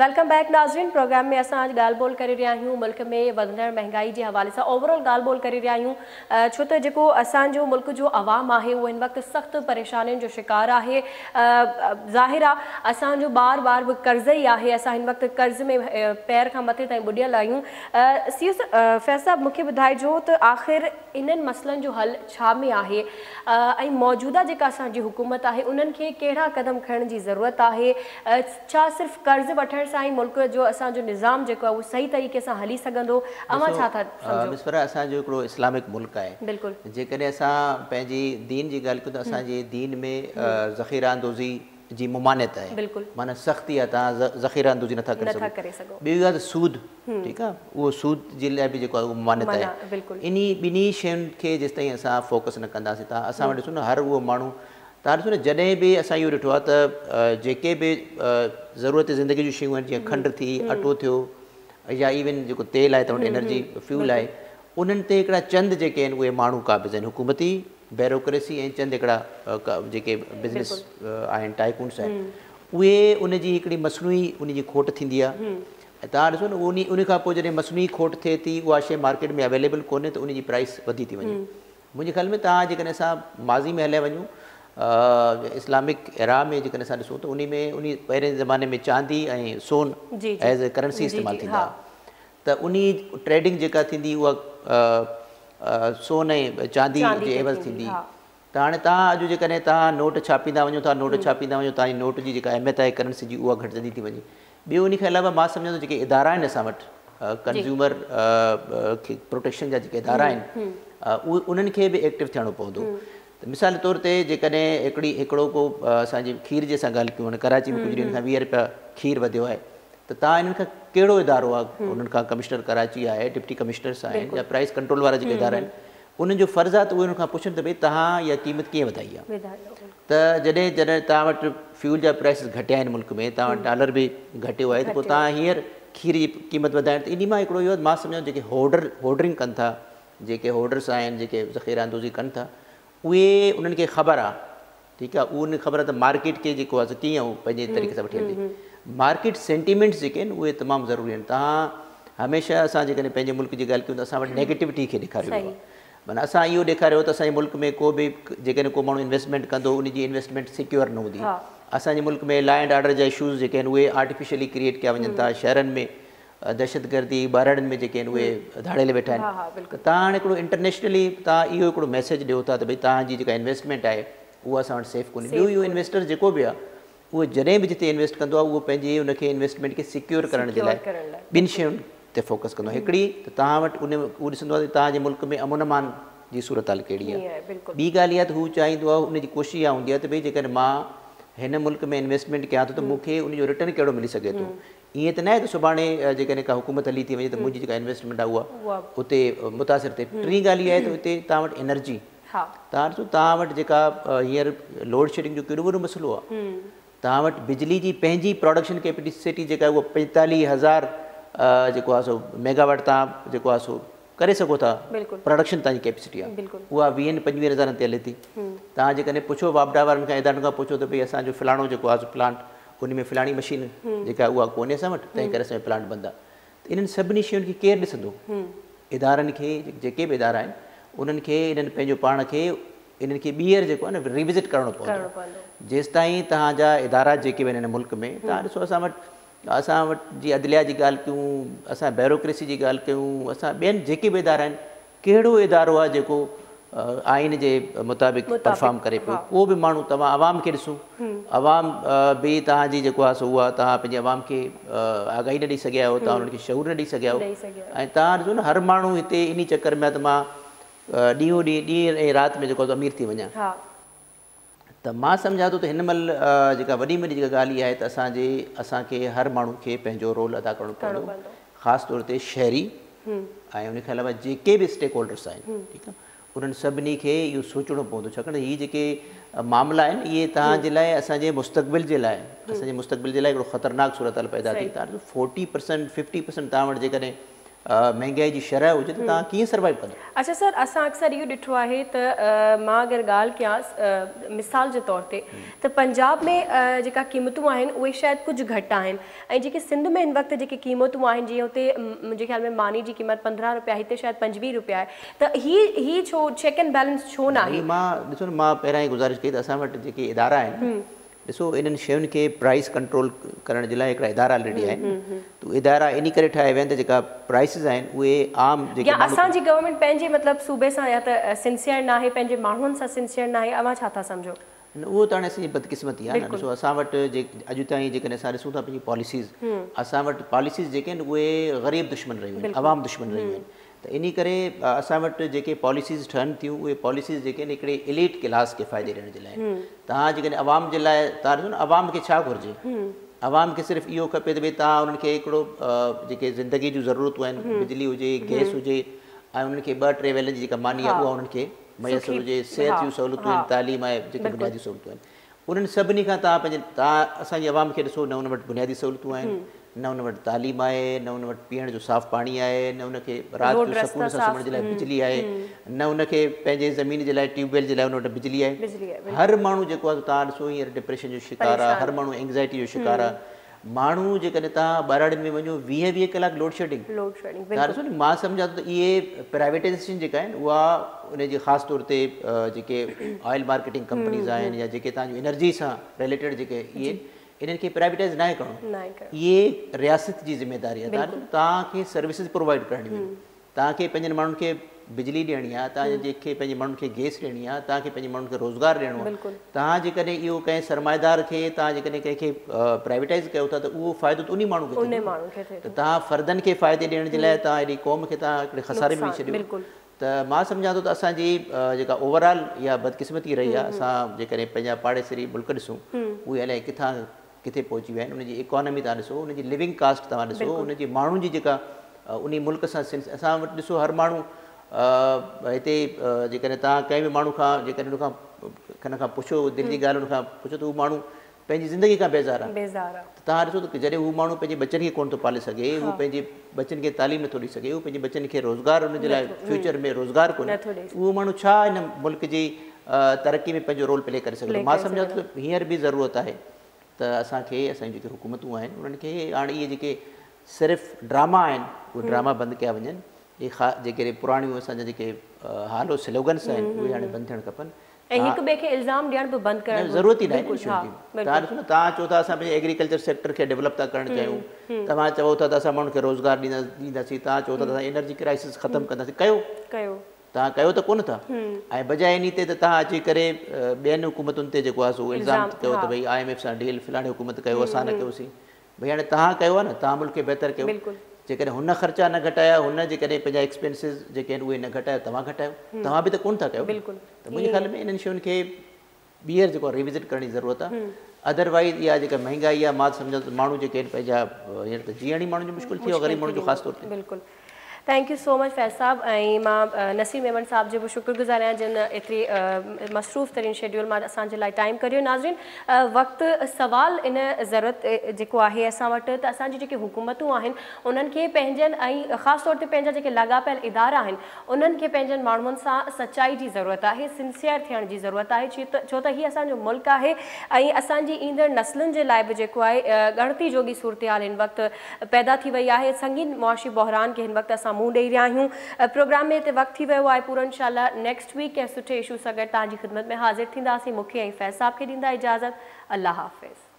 Welcome back ناظرين، programme ۾ اسان اڄ ڳالهه ٻولهه ڪري رهيا آهيون ملڪ ۾ وڌندڙ مهنگائي جي حوالي سان اوور آل ڳالهه ٻولهه ڪري رهيا آهيون، ڇو ته جيڪو اسان جو ملڪ جو عوام آهي اهو هن وقت سخت پريشانين جو شڪار آهي. ظاهر آهي اسان جو بار بار به قرض ئي آهي، اسان هن وقت قرض ۾ پير کان مٿي تائين ٻڏيل آهيون. سي فيض صاحب، مون کي ٻڌائجو ته آخر انهن مسئلن جو حل ڇا ۾ آهي ۽ موجوده جيڪا اسان جي حڪومت آهي انهن کي ڪهڙا قدم کڻڻ جي ضرورت آهي؟ ڇا صرف قرض وٺڻ سان ئي ملڪ جو اسان جو نظام جيڪو آهي اهو صحيح طريقي سان هلي سگهندو؟ اوهان ڇا ٿا سمجهو؟ مصفره، اسان جو هڪڙو اسلامڪ ملڪ آهي. جيڪڏهن اسان پنهنجي دين جي ڳالهه ڪيون ته اسان جي دين ۾ ذخيره اندوزي جي ممانعت آهي. معنيٰ سختي آهي، توهان ذخيره اندوزي نٿا ڪري سگهو. ٻيو اهو آهي ته سود، ٺيڪ آهي، اهو سود جي لاء به جيڪو آهي اهو ممانعت آهي. انهي ٻنهي شين کي جيستائين اسان فوڪس نه ڪنداسين، توهان اسان وٽ ڏسو نه، هر اهو ماڻهو توهان ڏسو نه، جڏهن به اسان اهو ڏٺو آهي ته جيڪي به ضرورت زندگي جون شيون آهن، جيئن کنڊ ٿي، اٽو ٿيو، يا ايون جيڪو تيل آهي، توهان وٽ انرجي فيول آهي، انهن تي هڪڙا چند جيڪي آهن اهي ماڻهو قابض آهن، حڪومتي بيروڪريسي ۽ چند هڪڙا جيڪي بزنس آهن، ٽائيڪونس آهن، اهي ان جي هڪڙي مصنوعي ان جي کوٽ ٿيندي آهي. ۽ توهان ڏسو نه، ان کان پوء جڏهن مصنوعي کوٽ ٿئي ٿي، اها شيء مارڪيٽ ۾ اويليبل ڪونهي ته ان جي پرائس وڌي ٿي وڃي. منهنجي خيال ۾ توهان جيڪڏهن اسان ماضي ۾ هليا وڃون، اسلامڪ ايرا ۾ جيڪڏهن اسان ڏسون ته انهي ۾ انهي پهرين زماني ۾ چاندي ۽ سون ايز اي ڪرنسي استعمال ٿيندا هئا، ته انهي ٽريڊنگ جيڪا ٿيندي اها سون ۽ چاندي جي عيوض ٿيندي. ته هاڻي توهان اڄ جيڪڏهن توهان نوٽ ڇاپيندا وڃو ٿا، نوٽ ڇاپيندا وڃو، توهان جي نوٽ جي جيڪا اهميت آهي ڪرنسي جي اها گهٽجندي ٿي وڃي. ٻيو انهي کان علاوه مان سمجهان ٿو جيڪي ادارا آهن اسان وٽ، ڪنزيومر کي پروٽيڪشن جا جيڪي ادارا آهن، اهي انهن کي به ايڪٽو ٿيڻو پوندو. ته مثال طور تي جيڪڏهن هڪڙي هڪڙو ڪو اسان جي کير جي اسان ڳالهه ڪيون، ڪراچي ۾ ڪجهه ڏينهن کان 20 رپيا کير وڌيو آهي، ته توهان انهن کان ڪهڙو ادارو آهي، انهن کان ڪمشنر ڪراچي آهي، ڊپٽي ڪمشنرس آهن، يا پرائس ڪنٽرول وارا جيڪي ادارا آهن، انهن جو فرض آهي ته اهي انهن کان پڇن ته ڀئي توهان اها قيمت ڪيئن وڌائي آهي. ته جڏهن جڏهن توهان وٽ فيول جا پرائسز گهٽيا آهن ملڪ ۾، توهان وٽ ڊالر به گهٽيو آهي، ته پوء توهان هينئر کير جي قيمت وڌائڻ، ته انهي مان هڪڙو اهو مان سمجهان جيڪي هورڊرنگ ڪن ٿا، جيڪي هورڊرس آهن، جيڪي ذخيره اندوزي ڪن ٿا، اهي انهن کي خبر آهي، ٺيڪ آهي، اهو انهن کي خبر آهي ته مارڪيٽ کي جيڪو آهي سو ڪيئن هو پنهنجي طريقي سان وٺي هلجي. مارڪيٽ سينٽيمينٽس جيڪي آهن اهي تمام ضروري آهن. توهان هميشه اسان جيڪڏهن پنهنجي ملڪ جي ڳالهه ڪيون ته اسان وٽ نيگيٽوٽي کي ڏيکاريو ويو آهي. معنيٰ اسان اهو ڏيکاريو ته اسان جي ملڪ ۾ ڪو به جيڪڏهن ڪو ماڻهو انويسٽمينٽ ڪندو ان جي انويسٽمينٽ سيڪيور نه هوندي. اسان جي ملڪ ۾ لا اينڊ آرڊر جا اشوز جيڪي آهن اهي آرٽيفيشلي ڪريئيٽ ڪيا وڃن ٿا. شهرن ۾ دهشتگردي، ٻهراڙين ۾ جيڪي آهن اهي ڌاڙيل ويٺا آهن. ته توهان هاڻي هڪڙو انٽرنيشنلي توهان اهو هڪڙو ميسيج ڏيو ٿا ته ڀئي توهان جي جيڪا انويسٽمينٽ آهي اها اسان وٽ سيف ڪونهي. ٻيو اهو انويسٽر جيڪو به آهي اهو جڏهن به جتي انويسٽ ڪندو آهي اهو پنهنجي ان کي انويسٽمينٽ کي سيڪيور ڪرڻ جي لاء ٻن شين تي فوڪس ڪندو آهي. هڪڙي ته توهان وٽ ان اهو ڏسندو آهي ته توهان جي ملڪ ۾ امن امان جي صورتحال ڪهڙي آهي. ٻي ڳالهه اها ته هو چاهيندو آهي، ان جي ڪوشش اها هوندي آهي ته ڀئي جيڪڏهن مان هن ملڪ ۾ انويسٽمينٽ ڪيان ٿو ته مون کي ان جو ريٽرن ڪهڙو ملي سگهي ٿو. ائين ته ناهي ته سڀاڻي جيڪڏهن ڪا حڪومت هلي ٿي وڃي ته منهنجي جيڪا انويسٽمينٽ آهي اها اتي متاثر ٿئي. ٽين ڳالهه اها آهي ته اتي توهان وٽ انرجي، توهان ڏسو توهان وٽ جيڪا هينئر لوڊ شيڊنگ جو ڪيڏو وڏو مسئلو آهي. توهان وٽ بجلي جي پنهنجي پراڊڪشن ڪيپيسٽي جيڪا آهي اها 45,000 جيڪو آهي سو ميگاواٽ توهان جيڪو آهي سو ڪري سگهو ٿا، پراڊڪشن توهان جي ڪيپيسٽي آهي اها 20 25 هزارن تي هلي ٿي. توهان جيڪڏهن پڇو واپڊا وارن کان، ادارن کان پڇو ته ڀئي اسان جو فلاڻو جيڪو آهي سو پلانٽ، ان ۾ فلاڻي مشين جيڪا اها ڪونهي اسان وٽ، تنهن ڪري اسان جو پلانٽ بند آهي. ته انهن سڀني شين کي ڪير ڏسندو؟ ادارن کي، جيڪي به ادارا آهن انهن کي انهن پنهنجو پاڻ کي انهن کي ٻيهر جيڪو آهي نه ريوزٽ ڪرڻو پوندو. جيستائين توهان جا ادارا جيڪي به آهن هن ملڪ ۾، توهان ڏسو اسان وٽ جي عدليه جي ڳالهه ڪيون، اسان بيوروڪريسي جي ڳالهه ڪيون، اسان ٻين جيڪي به ادارا آهن، ڪهڙو ادارو آهي جيڪو آئين جي مطابق پرفارم ڪري پيو؟ ڪو به ماڻهو، توهان عوام کي ڏسو، عوام به توهان جي جيڪو آهي سو اها توهان پنهنجي عوام کي آگاهي نه ڏئي سگهيا آهيو، توهان انهن کي شعور نه ڏئي سگهيا آهيو. ۽ توهان ڏسو نه، هر ماڻهو هتي انهي چڪر ۾ آهي ته مان ڏينهون ڏينهن، ڏينهن ۽ رات ۾ جيڪو آهي امير ٿي وڃان. ته مان سمجهان ٿو ته هن مهل جيڪا وڏي ۾ وڏي جيڪا ڳالهه اها آهي ته اسان کي هر ماڻهو کي پنهنجو رول ادا ڪرڻو پوندو، خاص طور تي شهري ۽ ان کان علاوه جيڪي به اسٽيڪ هولڊرس آهن، ٺيڪ آهي، انهن سڀني کي اهو سوچڻو پوندو، ڇاڪاڻ ته هي جيڪي معاملا آهن اهي توهان جي لاء اسان جي مستقبل جي لاء، اسان جي مستقبل جي لاء هڪڙو خطرناڪ صورتحال پيدا ٿي. توهان ڏسو 40%، 50% توهان وٽ جيڪڏهن مهنگائي جي شرح هجي ته توهان ڪيئن سروائيو ڪندؤ؟ اڇا سر اسان اڪثر اهو ڏٺو آهي ته مان اگر ڳالهه ڪيان مثال جي طور تي ته پنجاب ۾ جيڪا قيمتون آهن اهي شايد ڪجهه گهٽ آهن ۽ جيڪي سنڌ ۾ هن وقت جيڪي قيمتون آهن جيئن هتي منهنجي خيال ۾ ماني جي قيمت 15 روپيا هتي شايد 25 روپيا آهي ته هي هي ڇو چيڪ اينڊ بيلنس ڇو ناهي؟ مان ڏسو نه مان پهريان ئي گذارش ڪئي ته اسان وٽ جيڪي ادارا آهن ڏسو انهن شين کي پرائس ڪنٽرول ڪرڻ جي لاء هڪڙا ادارا آلريڊي آهن ته اهي ادارا انهي ڪري ٺاهيا ويا آهن ته جيڪا پرائسز آهن اهي عام جيڪي يا اسان جي گورنمينٽ پنهنجي مطلب صوبي سان يا ته سنسيئر ناهي پنهنجي ماڻهن سان سنسيئر ناهي اوهان ڇا ٿا سمجهو؟ نه اهو ته هاڻي اسان جي بدقسمتي آهي نه ڏسو اسان وٽ جي اڄ تائين جيڪڏهن اسان ڏسون ٿا پنهنجي پاليسيز اسان وٽ پاليسيز جيڪي آهن اهي غريب دشمن رهيون آهن عوام دشمن رهيون آهن ته انهي ڪري اسان وٽ جيڪي پاليسيز ٺهن ٿيون اهي پاليسيز جيڪي آهن هڪڙي اليٽ ڪلاس کي فائدي ڏيڻ جي لاء آهن. توهان جيڪڏهن عوام جي لاء توهان ڏسو نه عوام کي ڇا گهرجي عوام کي صرف اهو کپي ته ڀئي توهان انهن کي هڪڙو جيڪي زندگي جون ضرورتون آهن بجلي هجي گئس هجي ۽ انهن کي ٻه ٽي ويلن جي جيڪا ماني آهي اها انهن کي ميسر هجي صحت جون سهولتون آهن تعليم آهي جيڪي بنيادي سهولتون آهن انهن سڀني کان توهان پنهنجي توهان اسان جي عوام کي ڏسو نه ان وٽ بنيادي سهولتون آهن نه ان وٽ تعليم آهي نه ان وٽ پيئڻ جو صاف پاڻي آهي نه ان کي رات جو سڪون سان سمهڻ جي لاء بجلي آهي نه ان کي پنهنجي زمين جي لاء ٽيوب ويل جي لاء ان وٽ بجلي آهي هر ماڻهو جيڪو آهي توهان ڏسو هينئر ڊپريشن جو شڪار آهي هر ماڻهو اينگزائٽي جو شڪار آهي ماڻهو جيڪڏهن توهان ٻهراڙين ۾ وڃو ويهه ويهه ڪلاڪ لوڊ شيڊنگ توهان ڏسو نه مان سمجهان ٿو ته اهي پرائيويٽائيزيشن جيڪا آهن اها ان جي خاص طور تي جيڪي آئل مارڪيٽنگ ڪمپنيز آهن يا جيڪي توهان جو انرجي سان رليٽيڊ جيڪي اهي انهن کي پرائيويٽائيز ناهي ڪرڻو اهي رياست جي ذميواري آهي توهان کي سروسز پرووائيڊ ڪرڻيون آهن توهان کي پنهنجن ماڻهن کي بجلي ڏيڻي آهي، توهان جي کي پنهنجي ماڻهن کي گئس ڏيڻي آهي، توهان کي پنهنجي ماڻهن کي روزگار ڏيڻو آهي. توهان جيڪڏهن اهو ڪنهن سرمائيدار کي توهان جيڪڏهن ڪنهن کي پرائيويٽائيز ڪيو ٿا ته اهو فائدو ته انهي ماڻهو کي ٿيندو ته توهان فردن کي فائدي ڏيڻ جي لاء توهان ايڏي قوم کي توهان هڪڙي خساري ۾ وجهي ڇڏيو ته مان سمجهان ٿو ته اسان جي جيڪا اوور آل اها بدقسمتي رهي آهي اسان جيڪڏهن پنهنجا پاڙيسري ملڪ ڏسون اهي الائي ڪٿان ڪٿي پهچي ويا آهن ان جي اڪانومي توهان ڏسو ان جي لونگ ڪاسٽ توهان ڏسو ان جي ماڻهن جي جيڪا انهي ملڪ سان سنس اسان وٽ ڏسو هر ماڻهو هتي جيڪڏهن توهان ڪنهن به ماڻهو کان جيڪڏهن ان کان ڪنھن کان پڇو دل جي ڳالهه ان کان پڇو ته هو ماڻهو پنهنجي زندگي کان بيزار آهي بيزار آهي ته توهان ڏسو ته جڏهن هو ماڻهو پنهنجي ٻچن کي ڪونه ٿو پالي سگهي هو پنهنجي ٻچن کي تعليم نٿو ڏئي سگهي هو پنهنجي ٻچن کي روزگار ان جي لاء فيوچر ۾ روزگار ڪونهي اهو ماڻهو ڇا هن ملڪ جي ترقي ۾ پنهنجو رول پلي ڪري سگهي ٿو مان سمجهان ٿو ته هينئر به ضرورت آهي ته اسان کي اسان جون جيڪي حڪومتون آهن انهن کي هاڻي اهي جيڪي صرف ڊراما آهن اهي ڊراما بند ڪيا وڃن اهي جيڪي پراڻيون اسان جا جيڪي هالو سلوگنس آهن اهي هاڻي بند ٿيڻ کپن. ۽ هڪ ٻئي کي الزام ڏيڻ به بند ڪرڻ گهرجي. ضرورت ئي ناهي نه شين جي. توهان ڏسو نه توهان چئو ٿا اسان پنهنجي ايگريڪلچر سيڪٽر کي ڊولپ ٿا ڪرڻ چاهيون توهان چئو ٿا ته اسان ماڻهن کي روزگار ڏينداسين توهان چئو ٿا ته اسان انرجي ڪرائسس ختم ڪنداسين ڪيو ڪيو توهان ڪيو ته ڪونه ٿا ۽ بجاء انهي تي ته توهان اچي ڪري ٻين حڪومتن تي جيڪو آهي سو الزام ڪيو ته ڀئي I M F سان ڊيل فلاڻي حڪومت ڪيو اسان نه ڪيوسين ڀئي هاڻي توهان ڪيو آهي نه توهان ملڪ کي بهتر ڪيو جيڪڏهن هن خرچا نه گهٽايا هن جيڪڏهن پنهنجا ايڪسپينسز جيڪي آهن اهي نه گهٽايا توهان گهٽايو توهان به ته ڪونه ٿا ڪيو ته منهنجي خيال ۾ انهن شين کي ٻيهر جيڪو آهي ريوزٽ ڪرڻ جي ضرورت آهي ادروائيز اها جيڪا مهنگائي آهي مان سمجهان ٿو ماڻهو جيڪي آهن پنهنجا هينئر ته جيئڻ ئي ماڻهن جو مشڪل ٿي ويو آهي غريب ماڻهن جو خاص طور تي. بلڪل thank you so much Faiz صاحب ۽ مان نصير ميمڻ صاحب جو به شڪر گذار آهيان جن ايتري مصروف ترين شيڊيول مان اسان جي لاء ٽائيم ڪڍيو ناظرين وقت سوال ان ضرورت جيڪو آهي اسان وٽ ته اسان جون جيڪي حڪومتون آهن انهن کي پنهنجن ۽ خاص طور تي پنهنجا جيڪي لاڳاپيل ادارا آهن انهن کي پنهنجن ماڻهن سان سچائي جي ضرورت آهي، سنسيئر ٿيڻ جي ضرورت آهي ڇو ته هي اسان جو ملڪ آهي ۽ اسان جي ايندڙ نسلن جي لاء به جيڪو آهي ڳڻتي جوڳي صورتحال هن وقت پيدا ٿي وئي آهي، سنگين معاشي بحران کي هن وقت اسان منهن ڏئي رهيا آهيون. پروگرام ۾ هتي وقت ٿي ويو آهي پورو انشاء الله نيڪسٽ ويڪ ڪنهن سٺي اشو سان گڏ توهان جي خدمت ۾ حاضر ٿينداسين مون کي ۽ فيض صاحب کي ڏيندا اجازت الله حافظ.